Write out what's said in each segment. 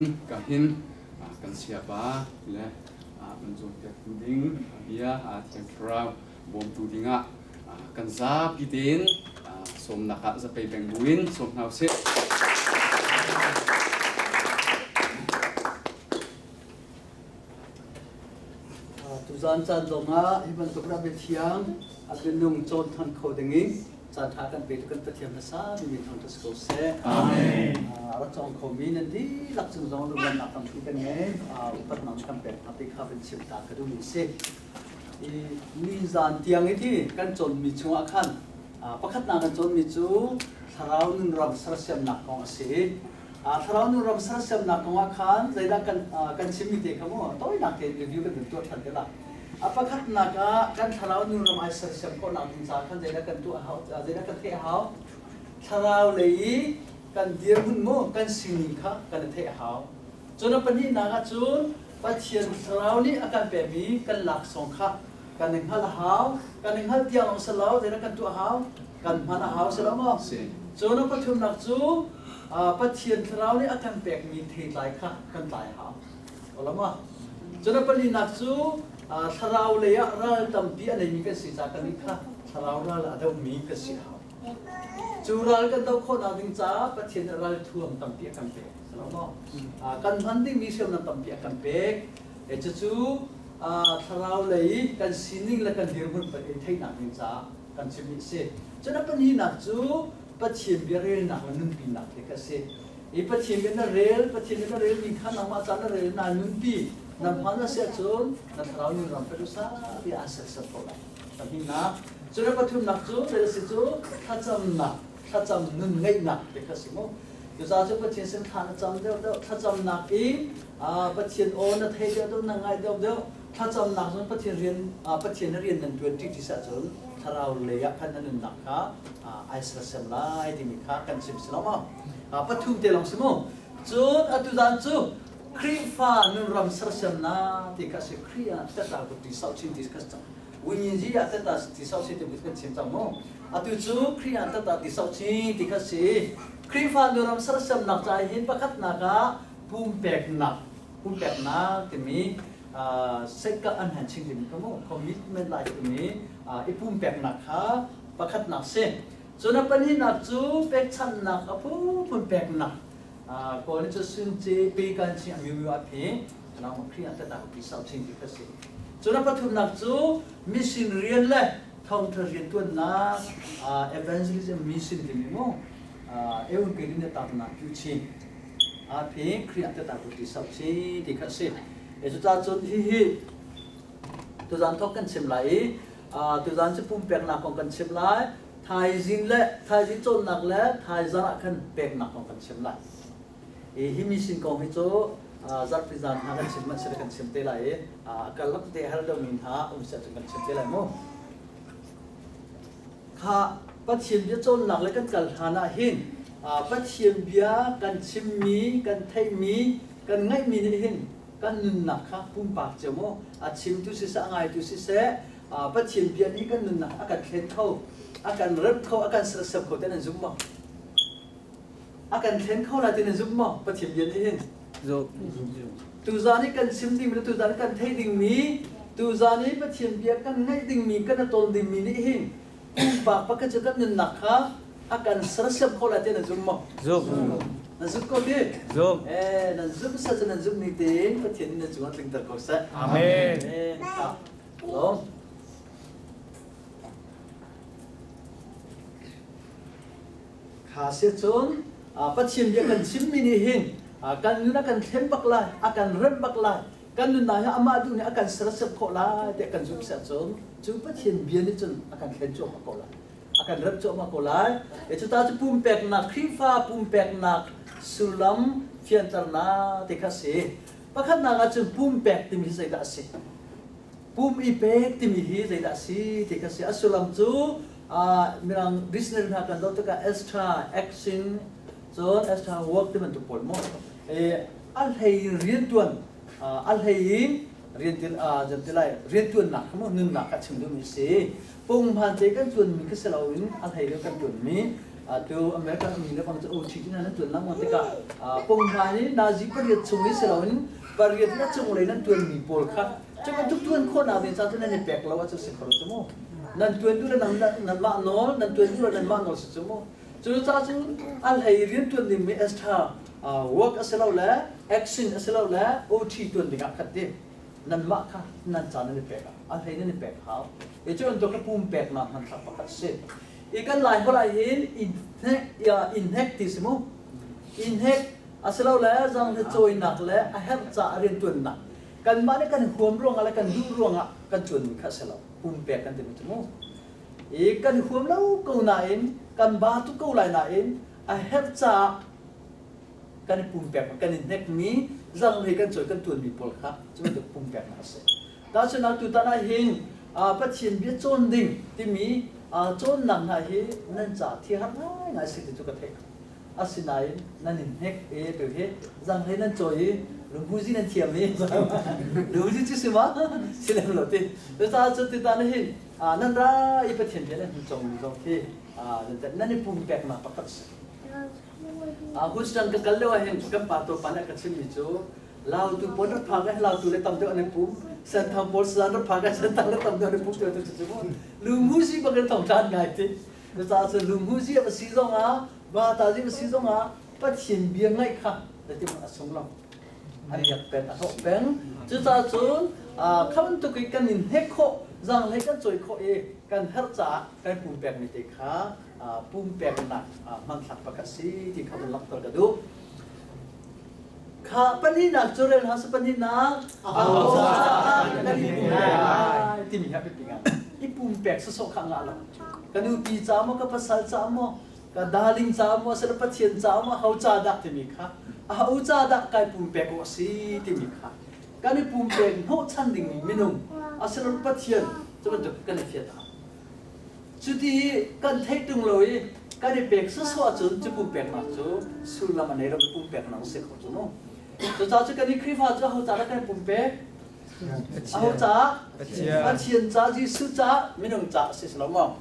Ka hin kan siapa le kan cawnpiaktu ding bia Thiang Thlarau bawmtu dingah kan zapi tein sawmnak ah zapei peng buin sawm hna usih. Tuzaan caan zongah hi bantuk rak biathiang a bianung cawn than kho dingin caan ṭha kan petu kan Pathian hmasa mi thangṭhat si ko seh. Amen. Rak cawng khomi nan dihlak cung zong lunglawmhnak tampi kan ngei. Upatnak kan pek hna ti kha van chim ta ka duhmi a si. Ni zan tiang i ti kan cawnmi chungah khan pakhatnak kan cawnmi cu thlarau nun ram sersiamnak kong a si. Thlarau nun ram sersiamnak kong ah khan zeidah kan kan chimmi te kha mu tawinak tein review kan tuah ṭhan te la. A pakhatnak ah kan thlarau nun ram ai sersiam khawhnak ding caah khan zeidah kan tuah hau, zeidah kan theih a hau? Thlarau lei i kan dirhmun mu, kan sining kha kan i theih a hau. Cun a pahnihnak ah cun Pathian thlarau nih a kan pekmi kan laksawng kha kan i hngalh a hau. Kan i hngalh tiang lawng si lo, zeidah kan tuah a hau? Kan hman a hau si lo maw? Cun a pathumnak cu Pathian thlarau nih a kan pekmi theitlai kha kan tlai a hau. Olama. Cun a palinak cu thlarau lei ah ral tampi a neimi kan si caah kannih kha thlarau ral a dohmi kan si a hau. Cu ral kan doh khawhnak ding caah Pathian nih ral thuam tampi a kan pek. Kan hman dingmi hriamnam tampi a kan pek. Cucu thlarau lei kan sining le kan dirhmun theihnak ding caah kan chimmi a si. Cun a pahnihnak cu Pathian bia relnak le nunpinak hi ka si. I Pathian bia na rel, Pathian bia na relmi kha nangmah ca na rel na nunpi, na hman a si ahcun na thlarau nun ram pe sa ti aa sersiam ko lai. Pahnihnak, cun a pathumnak cu rel si cu thlacamnak, thlacam nun ngeihnak ti kha si mu. Cucaah cu Pathian sin thla na cam deuhdeuh, thlacamnak i Pathian aw na thei deuhdeuh, na ngai deuhdeuh, thlacamnak cun Pathian rian Pathian na rian nan ṭuan ṭi ti si ahcun thlarau lei ah khan na nunnak kha ai sersiam lai timi kha kan chim si lo maw? Pathum te lawng si mu. Cun atu zan cu Khrihfa nunram sersiamnak ti kha si Khrih ah teta ku ti sau chin ti kha cang. Winyin ah teta ti sau chin ti kan chim cang mu. Atu cu Khrih ah teta ti sau chin ti kha si. Khrihfa nunram sersiamnak ca hin pakhatnak ah pumpeknak pumpeknak timi sekka an han chim timi kha mu commitment lai timi i pumpeknak kha pakhatnak si. Cun a pahnihnak cu pekchanhnak a phunphun peknak. Kawl nih cun sunce pe kan chi a miu a phe nang Khrih ah tatak ti sau chin ti kha si. Cun a pathumnak cu mission rian le thawngtha rian tuannak evangelism mission timi mu eun ke din tak nak cu chin a phe Khrih ah tatak ti sau chin ti kha si. E cu ta cun hi hi tuzan thok kan chim lai i tuzan cu pumpeknak kong kan chim lai. Thaizing le thaizing cawnnak le thaizar ah khan peknak kong kan chim lai. Hi mission kong hi cu zarhpi zan hna kan chim hmanh kan chim te lai i a karlak te har deuhmi hna um seh cun kan chim te lai mu. Kha Pathian bia cawnnak le kan kal hlan ah hin Pathian bia kan chimmi, kan theihmi, kan ngaihmi nih hin kan nunnak kha pumpak cio mu a chimtu siseh a ngaitu siseh Pathian bia nih kan nunnak a kan thlen kho, a kan remh kho, a kan sersiam kho ti nan zum maw? A kan thlen kho lai ti nan zum maw? Pathian bia nih hin. Tuzaan i kan chim dingmi le tuzaan i kan theih dingmi, tuzaan i Pathian bia kan ngaih dingmi, kan tawn dingmi nih hin pumpak pakhat cu kan nunnak kha a kan sersiam kho lai ti nan zum maw? Zum. Nan zum ko ti? Zum. Eh, nan zum sa cu nan zum ni tein Pathian nih nan cungah tlingter ko seh. Amen. Amen. Lawm. Kha si cun Pathian bia kan chimmi nih hin kan nun a kan thlen bak lai, a kan remh bak lai, kan nunnak hi amah duh nih a kan sersiam khawh lai tiah kan zumh siah cun cu Pathian bia nih cun a kan thlen cuahmah ko lai. A kan remh cuahmah ko lai. E cuta cu pumpeknak, Khrihfa pumpeknak sullam fianternak ti kha si. Pakhatnak ah cun pumpek timi hi zeidah a si? Pum i pek timi hi zeidah a si ti kha si. A sullam cu Mirang dictionary hna kan zoh tikah extra action cun extra work ti bantuk pawl mu. A hlei in riantuan a hlei in rian ti ti lai riantuannak kha mu nunnak kha chim duhmi si. Punghman te kan tuanmi kha si loin a hlei in kan tuanmi. Atu America mi le bang cu OT cu nan tuan lengmang tikah punghman i nazi pariat chung i si loin pariat le cunglei nan tuanmi pawl kha cu bantuk tuan khawhnak ding ca cu nan i pek lo ahcun si kho lo cu mu. Nan tuan duh le nanmah nawl, nan tuan duh le nanmah nawl si cu mu. Cucaah cun a hlei rian tuan dingmi extra work a si lo le action a si lo le OT tuan dingah khat ti nanmah kha nan ca nan i pek a hlei nan i pek hau. I cu bantuk kha pumpeknak hmanthlak pakhat a si. I kan Lai holh ah hin innhek ti si mu. Innhek asilole zanghne cawinak le a herh caah riantuannak. Kanmah nih kan huam ruangah le kan duh ruangah kan tuanmi kha a si lo. Pumpek kan timi cu mu. I kan huam lo ko nain, kan ba tuk ko lai nain a herh caah kan i pumpek, kan i hnekmi zanghne kan cawi kan tuanmi pawl kha cu bantuk pumpeknak a si. Tahchunhnak tutan ah hin Pathian bia cawn ding timi cawnnak hna hi nan ca thi har ngaingai si ti cu ka theih. Asinain nan in hnek e tu hi zanglei nan cawi i lunghuzi nan thiam i lunghuzi cu si ma si lem lo ti. Cucaah cu tutan hin nan ra i Pathian bia nan hun cawngmi zong khi nan i pumpeknak pakhat si. Houston ka kal lio ah hin kan pa pa nih a ka chimmi cu Lautu pawl rak phak eh Lautu le tam deuh an i pum. Senthang pawl Sazan rak phak eh Senthang le tam deuh an i pum ti tu cu mu. Lungmuzi bak in thongthan ngai ti. Cucaah cun lungmuzi a si zong ah vata zi a si zong ah Pathian bia ngaih kha na ti a sung lo. A miak peng a hlawh peng. Cucaah cun kha bantuk i kan in hnek khawh zaanghlei kan cawi khawh i kan herh caah kan pumpekmi te kha pumpeknak hmanthlak pakhat si ti kha vun langhter ka duh. Kha pahnihnak cu rel hna seh pahnihnak ahodah kan i pumpek lai timi hi a biapi ngai. I pumpek sawsawh kha ngah lo. Ka nupi ca maw ka pasal ca maw ka darling ca maw asile Pathian ca maw ho ca dah timi kha aho ca dah kai pumpek awk a si timi kha kan i pumpek hnawhchan dingmi minung asile Pathian cu bantuk kan i fiat a hau. Cuti kan theih ṭung lo i kan i pek sawsawh ahcun cu pumpeknak cu sullam a nei lo mi pumpeknak a si kho cu mu. Cucaah cu kan i Khrihfa cu aho ca dah kan i pumpek? Aho caah? Pathian ca, Jesuh ca, minung ca a si si lo maw?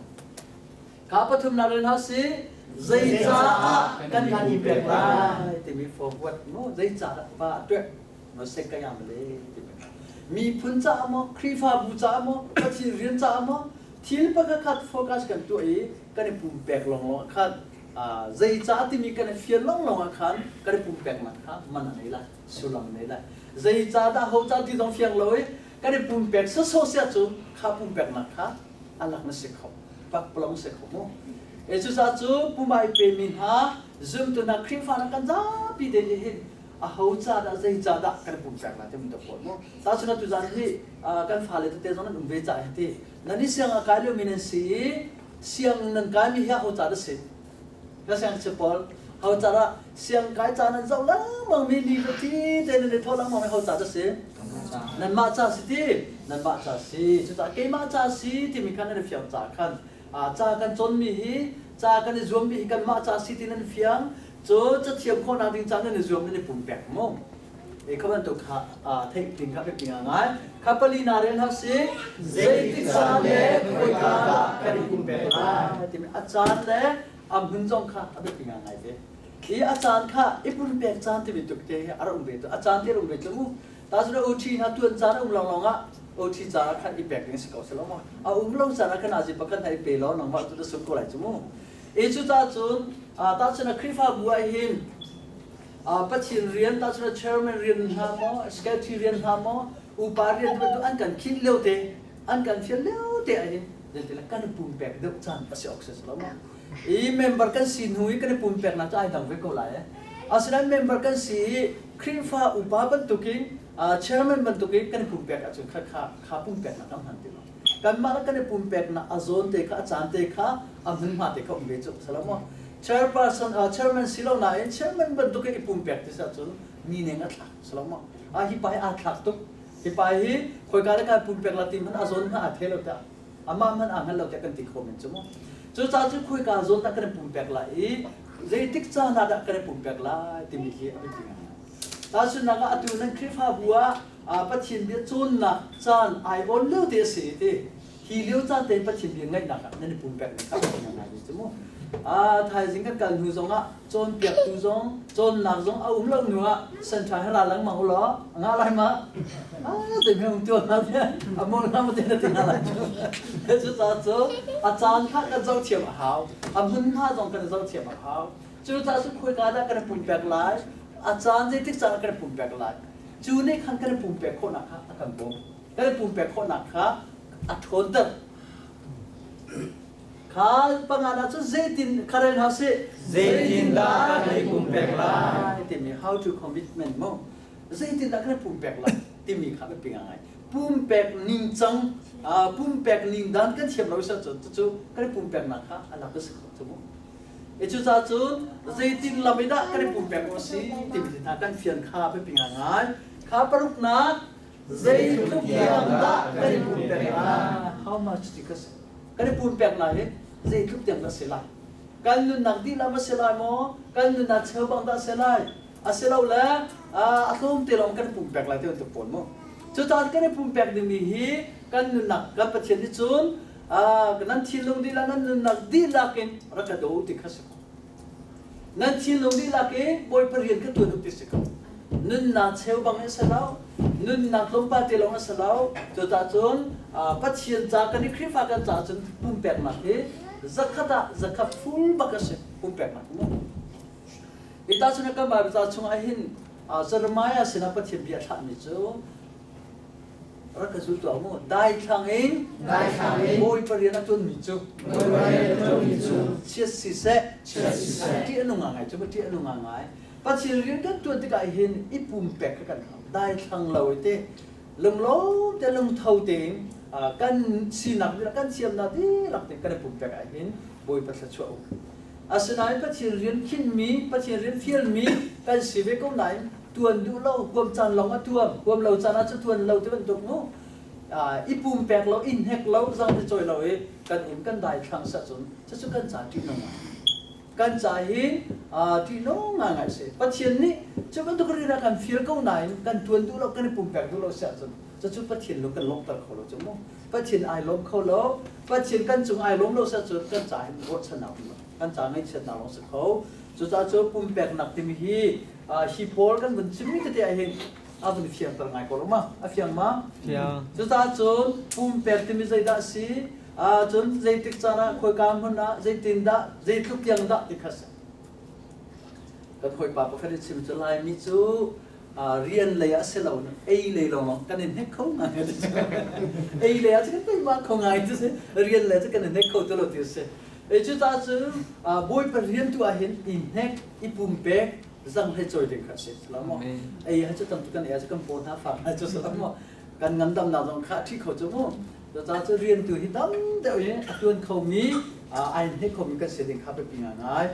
Kha pathumnak rel hna si zeicaah kan i pek lai timi for what mu zeicah dah pa tuah ma se ka yam le timi miphun caah maw Khrihfabu caah maw Pathian rian caah maw Thil pakhatkhat focus kan tuah i kan i pumpek lawnglawng ah khan zeicah timi kan i fian lawnglawng ah khan kan i pumpeknak kha man a ngei lai, sullam a ngei lai. Zeicahdah ho ca ti zong fiang lo i kan i pumpek sawsawh siah cu kha pumpeknak kha a lak na si kho, pakpalawng si kho mu. E cucaah cu pum ai pemi hna zumtu hna Khrihfa hna kan zapi te nih hin aho ca dah zei ca dah kan i pumpek lai timi ta pawl mu. Tahchun atu zan hi kan fale tete zong nan um ve ca hi ti nan i siang a kai liomi nan si i siang nan kaimi hi aho ca dah si? Ka siangchia pawl ho ca dah siang kai ca nan zoh lengmang mi ni ti te nan i thawh lengmang mi ho ca dah si? Nanmah ca si ti nanmah ca si cucaah keimah ca si timi khan nan i fiang ca khan ca kan cawnmi hi ca kan i zuammi hi kanmah ca si ti nan fiang cu cathiam khawhnak ding ca nan i zuam nan i pumpek mu E kha bantuk kha theih ding kha biapi ngai. Kha pali na rel hau si zeitik caan le khoika dah kan i pumpek lai timi a caan le a hmun zong kha a biapi ngai ve. Khi a caan kha i pumpek caan timi tuk te hi a rak um ve tu a caan te a um ve cu mu. Ta cun OT hna tuan caan a um lawnglawng ah OT caan ah khan i pek ding si ko si lo maw? A um lo caan ah khan azi pakhat hna i pe law nangmah tu na sung ko lai cu mu. E cu ta cun ta cun a Khrihfabu ah hin Pathian rian tahcun chairman rian hna maw secretary rian hna maw upa rian bantuk an kan khinh lio te an kan fial lio te ahhin zeitila kan i pumpek deuh caan a si awk si lo maw i member kan si hnu i kan i pumpeknak cu ai dang ve ko lai eh asinain member kan si i Khrihfa upa bantukin chairman bantukin kan i pumpek ahcun kha kha kha pumpeknak kan hman ti lo kanmah le kan i pumpeknak a zawn te kha a caan te kha a hmunhma te kha um ve cu si lo maw chairperson chairman si lo nain chairman bantuk i pumpek ti cun mi neng a thlak si lo maw a hi pa hi aa thlak tuk hi pa hi khoika le kai pumpek la ti hmanh a zawn hmanh aa the lo tiah amah hmanh aa hngal lo tiah kan ti kho men cu mu cucaah cu khoika zawn dah kan i pumpek lai i zeitik caan ah dah kan i pumpek lai timi hi a biapi ngai tahchunhnak ah atu nan Khrihfabu ah Pathian bia cawnnak caan ai awn lio te a si ti hi lio caan te Pathian bia ngaihnak ah nan i pumpek ning kha a ngai cu mu. A thaizing kan kal hnu zongah cawnpiaktu zong cawnnak zong a um lo hnu ah sanṭha he ra lengmang u law nga lai ma? Ah zei hme um tuan na a mol na ma te na ti hna lai cu. Cucaah cu a caan kha kan zoh thiam a hau. A hmunhma zong kan zoh thiam a hau. Cucaah cu khawika dah kan i pumpek lai? A caan zeitik caan kan i pumpek lai? Cu nih khan kan i pumpek khawhnak kha a kan bawmh. Kan i pumpek khawhnak kha a ṭhawnter. Kha panga cun zeitin kha rel hna sih. Zeitindah kan i pumpek lai? Timi how to commitment mu. Zeitindah kan i pumpek lai timi kha biapi ngai. Pumpek ningcang pumpek ningdan kan thiam lo si ahcun cucu kan i pumpeknak kha a lak a si kho cu mu. E cucaah cun zeitin lam i dah kan i pumpek awk a si timi hna kan fian kha biapi ngai. Kha paruknak zeitluk tiang dah kan i pumpek lai? How much ti ka si? Kan i pumpek lai hi zeitluk tiang dah si lai? Kan nunnak dihlak a si lai maw? Kan nunnak cheubang dah si lai? Asilole a tlawm te lawng kan i pumpek lai ti bantuk pawl mu. Cucaah kan i pumpek dingmi hi kan nunnak kan Pathian nih cun nan thinlung dihlak nan nunnak dihlak in rak ka daw ti kha si ko. Nan thinlung dihlak in Bawipa rian ka ṭuan u ti si ko. Nunnak cheubang in si lo, nunnak tlawmpal te lawng a si lo. Cucaah cun Pathian ca kan i Khrihfa kan caah cun pumpeknak hi zakhat ah zakhat full bak a si pumpeknak mu. Hi tahchun kan Bible ca chungah hin Jeremiah sinah Pathian bia thlahmi cu rak ka zul tuah mu daithlang in daithlang in Bawipa rian a ṭuanmi cu Bawipa rian a ṭuanmi cu chiat siseh chiat siseh ṭih a nung ngai cu ṭih a nung ngai Pathian rian kan ṭuan tikah hin i pumpek kha kan hau daithlang lo i te lunglawm te lungtho tein kan sinak dihlak kan thiamnak dihlak te kan i pumpek ah hin Bawipa thluachuah um asinain Pathian rian khinmi Pathian rian fialmi kan si ve ko nain tuan duh lo huam caan lawng a tuam huam lo caan ah cu tuan lo ti bantuk mu i pumpek lo i hnek lo zang te cawi lo i kan um kan dai thlang sa cun cucu kan ca ṭih nung kan ca hi ṭih nung ngai ngai si Pathian nih cu bantuk rian a kan fial ko nain kan tuan duh lo kan i pumpek duh lo si ahcun cucu Pathian lung kan lawmhter kho lo cu mu Pathian ai lawm kho lo Pathian kan cung ai lawm lo si ahcun kan ca hin ruahchannak um lo kan ca ngaihchiatnak lawng si kho cucaah cu pumpeknak timi hi hi pawl kan vun chimmi tete ah hin a vun fiangter ngai ko lo ma a fiang ma fiang cucaah cun pumpek timi zeidah si cun zeitik caan ah khawika hmun ah zeitin dah zeitluk tiang dah ti kha si kan hawipa pakhat i chim cu Laimi cu rian lei ah si lo ei lei lawng kan in hnek kho ngai ei lei ah cu kan teima kho ngai ti si rian lei cu kan in hnek kho ti lo ti si e cucaah cun Bawipa rian tu ah hin i hnek i pumpek zang he cawi ding kha si lo maw ei ha cu tam kan ei cu kan paw hna fak hna cu si lo maw kan ngandamnak zong kha ṭhi kho cu mu cucaah cu rian tu hi tam deuh hi a tuan khomi ai hnek khomi kan si ding kha biapi ngai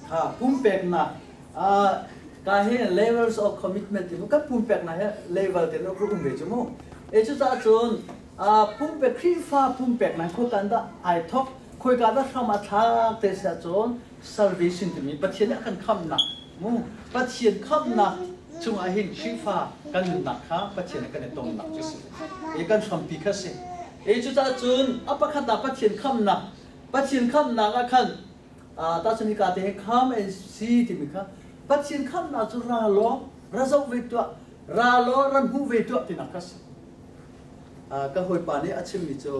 kha pumpeknak ka hi levels of commitment ti mu kan pumpeknak hi level te no um ve cu mu e cu caah cun pumpek Khrihfa pumpeknak khoi dah ai thok khoika dah hram a thlak te sia cun salvation timi Pathian nih a kan khamhnak mu Pathian khamhnak chungah hin Khrihfa kan nunnak kha Pathian kan i tonnak cu si e kan hrampi kha si e cucaah cun a pakhat ah Pathian khamhnak Pathian khamhnak ah khan tahchun hika te hi come and see timi kha Pathian khamhnak cu ra law ra zoh ve tuah ra law ra hmu ve tuah tinak kha si ka hawipa nih a chimmi cu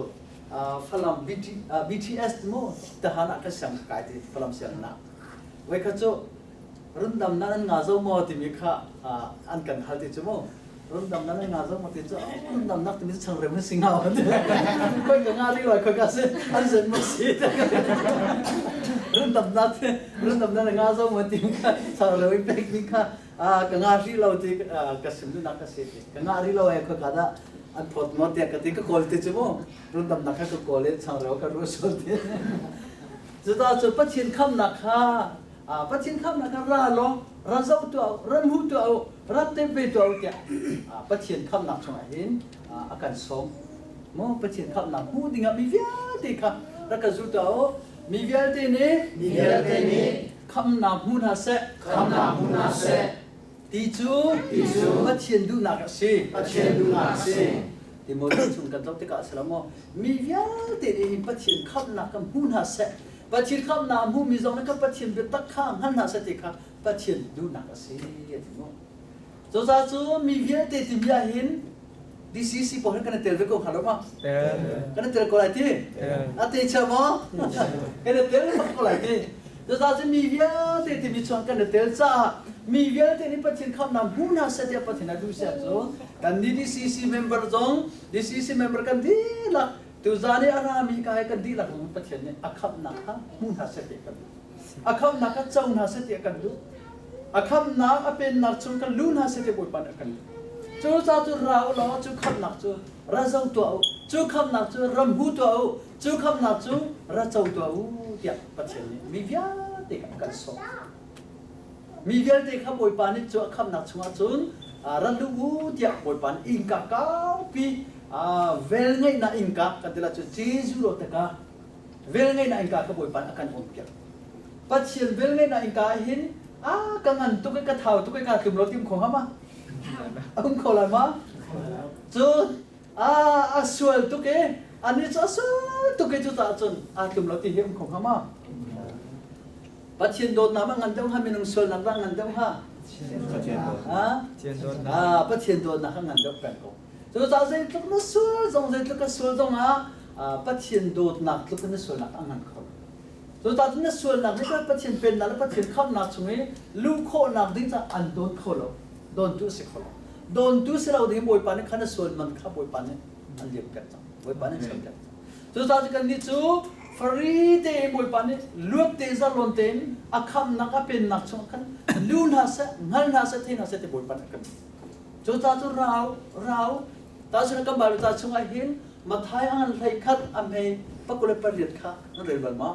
Falam BT, BTS mu tahan ah ka siang kai ti Falam sianginn ah voi kha cu rundam nan an nga zo maw timi kha an kan hal ti cu mu rundam nan an nga zo maw ti cu rundam nak timi cu changreu na si nga khoi ka nga li loi khoi ka si an zen mo si rundam nak rundam nan nga zo maw timi kha changreu i pek mi kha ka nga ri lo ti ka sim nak ka si ti ka nga ri lo e khoi ka dah an phawt maw tiah ka ti ka kawl ti cu mu rundam nak kha ka kawl i changreu ka ru sul ti cuta cu Pathian khamnak kha Pathian khamnak kha ra law ra zoh tuah u ra hmu tuah u ra tep ve tuah u tiah Pathian khamnak chungah hin a kan sawm mu Pathian khamnak hmu dingah mi vialte kha rak ka zu tuah u mi vialte nih mi vialte nih khamnak hmu hna seh khamnak hmu hna seh. Ti cu Pathian duhnak a si. Pathian duhnak a si. Timote chung kan zoh tikah a si lo maw? Mi vialte nih hin Pathian khamhnak kan hmu hna seh. Pathian khamhnak a hmumi zong nih kan Pathian biatak kha hngal hna seh ti kha Pathian duhnak a si a ti mu. Cucaah cu mi vialte timi ah hin DCC pawl hin kan i tel ve ko hnga lo ma? Kan i tel ko lai ti? A te chia maw? Kan i tel bak ko lai ti. Cucaah cu mi vialte timi chuan kan i tel caah mi vialte nih Pathian khamhnak hmu hna seh tiah Pathian a duh siah cun kan nih DCC member zong DCC member kan dihlak tuzan i a rami ka he kan dihlak zong Pathian nih a khamhnak kha hmu hna seh tiah kan duh. A khamhnak kha co hna seh tiah kan duh. A khamhnak a pennak chung kan lu hna seh tiah Bawipa nih a kan duh. Cu ca cu ra u law cu khamhnak cu ra zo tuah u. Cu khamhnak cu ram hu tuah u. Cu khamhnak cu ra co tuah u tiah Pathian nih mi vialte kha a kan sawm. Mi vialte kha Bawipa nih cu a khamhnak chungah cun ra lu u tiah Bawipa nih innka kaupi velngeihnak innka kan ti la cu Jesuh ro taka velngeihnak innka kha Bawipa nih a kan onpiak. Pathian velngeihnak innka ah hin a ka ngan tuk i ka thau tuk i ka tlum lo tim kho hnga ma? A um kho lai ma? Cun a a sual tuk i anih cu a sual tuk i cucaah cun aa tlum lo ti hi um kho hnga ma? Pathian dawtnak ma ngan deuh hnga minung sualnak dah ngan deuh hnga? Ah, Pathian dawtnak kha ngan deuh peng ko. Cucaah zeitluk na sual zong zeitluk ka sual zong ah Pathian dawtnak tluk in na sualnak a ngan kho. Cucaah na sualnak nih kan Pathian pennak le Pathian khamhnak chung i luh khawhnak ding caah an dawn kho lo. Dawntu a si kho lo. Dawntu si lo ding Bawipa nih khan na sual man kha Bawipa nih an liam piak cang. Bawipa nih cham piak cang. Cucaah cu kannih cu free tein Bawipa nih luat te zalon tein a khamhnak a pennak chungah khan lu hna seh, hngal hna seh, thei hna seh ti Bawipa nih a kan Cucaah cu rau, rau, tahchun kan Bible ca chungah hin Matthai a ngan 13 a hme 28 kha nan rel bal ma?